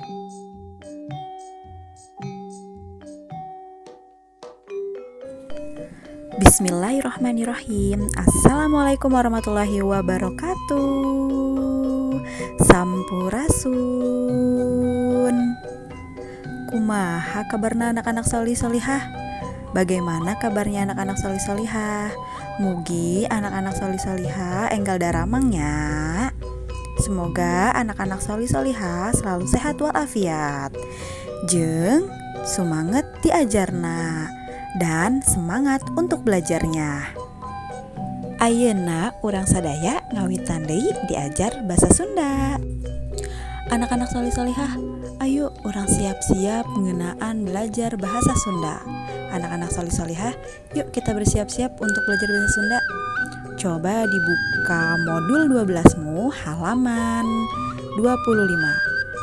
Bismillahirrohmanirrohim. Assalamualaikum warahmatullahi wabarakatuh. Sampurasun. Kumaha kabarna anak-anak solih solihah? Bagaimana kabarnya anak-anak solih solihah? Mugi anak-anak solih solihah enggal daramang nya. Semoga anak-anak solih solihah selalu sehat walafiat, jeung sumanget diajarna dan semangat untuk belajarnya. Ayeuna urang sadaya ngawitan deui diajar bahasa Sunda. Anak-anak solih solihah, ayo urang siap-siap ngeunaan belajar bahasa Sunda. Anak-anak solih solihah, yuk kita bersiap-siap untuk belajar bahasa Sunda. Coba dibuka modul 12-mu halaman 25.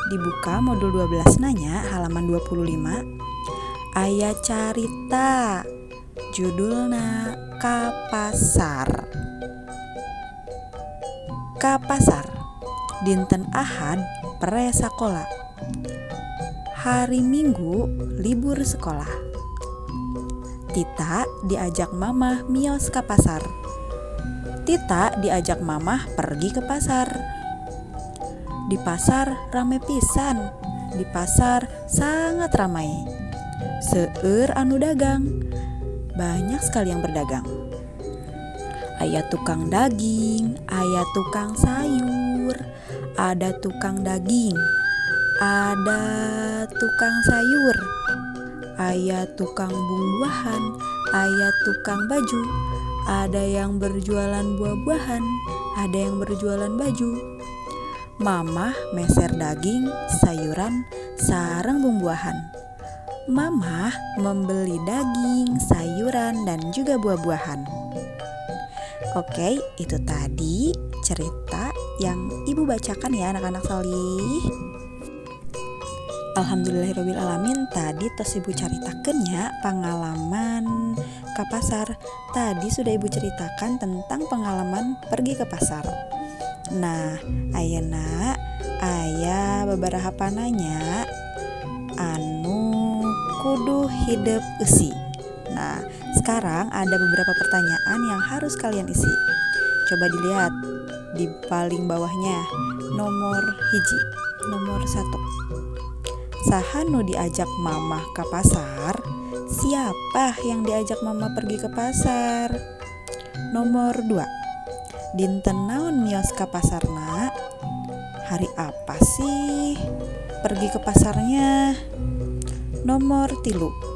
Dibuka modul 12 nanya halaman 25. Aya carita judulna Ka Pasar. Ka pasar. Dinten Ahad pere sakola. Hari Minggu libur sekolah. Tita diajak mamah mios ka pasar. Tita diajak mamah pergi ke pasar. Di pasar rame pisan. Di pasar sangat ramai. Seueur anu dagang. Banyak sekali yang berdagang. Aya tukang daging, aya tukang sayur, ada tukang daging, ada tukang sayur, aya tukang buah-buahan, aya tukang baju, ada yang berjualan buah-buahan, ada yang berjualan baju. Mamah meser daging, sayuran, sareng buah-buahan. Mamah membeli daging, sayuran, dan juga buah-buahan. Oke, itu tadi cerita yang ibu bacakan ya, anak-anak solih. Alhamdulillahirobbilalamin, tadi tos ibu caritakeun nya pengalaman ke pasar. Tadi sudah ibu ceritakan tentang pengalaman pergi ke pasar. Nah, ayeuna aya beberapa pananya anu kudu hidep eusi. Nah, sekarang ada beberapa pertanyaan yang harus kalian isi. Coba dilihat di paling bawahnya, nomor 1, nomor 1. Saha nu diajak mamah ke pasar? Siapa yang diajak mama pergi ke pasar? Nomor 2. Dinten naon mios ka pasarna? Hari apa sih pergi ke pasarnya? Nomor 3.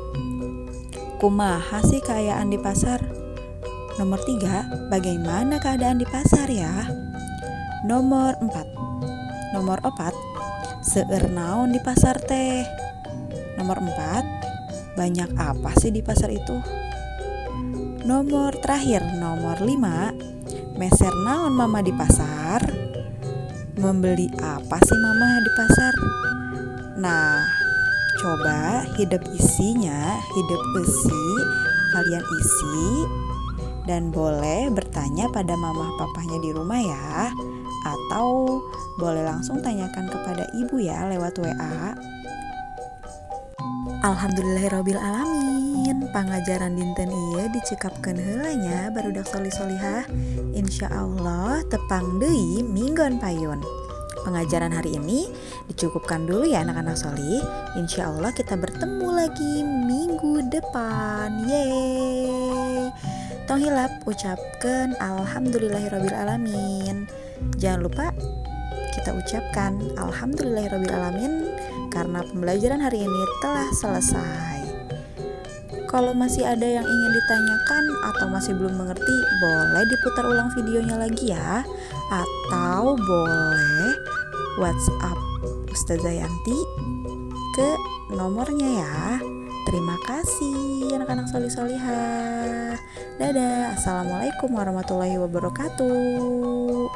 Kumaha sih keadaan di pasar? Nomor 3, bagaimana keadaan di pasar ya? Nomor 4. Nomor 4, seueur naon di pasar teh? Nomor 4, banyak apa sih di pasar itu? Nomor terakhir, nomor 5, meser naon mama di pasar? Membeli apa sih mama di pasar? Nah, coba hidep isinya, hidep isi, kalian isi dan boleh bertanya pada mama papahnya di rumah ya, atau boleh langsung tanyakan kepada ibu ya lewat WA. Alhamdulillahirabbil alamin. Pangajaran dinten ieu dicekapkeun heula nya, barudak solih solihah. Insyaallah tepang deui minggon payun. Pengajaran hari ini dicukupkan dulu ya, anak-anak solih. Insya Allah kita bertemu lagi minggu depan. Yeay. Tong hilap ucapkan alhamdulillahirabbil alamin. Jangan lupa kita ucapkan alhamdulillahirabbil alamin karena pembelajaran hari ini telah selesai. Kalau masih ada yang ingin ditanyakan atau masih belum mengerti, boleh diputar ulang videonya lagi ya. Atau boleh WhatsApp Ustazah Yanti ke nomornya ya. Terima kasih, anak-anak solih solihah. Dadah. Assalamualaikum warahmatullahi wabarakatuh.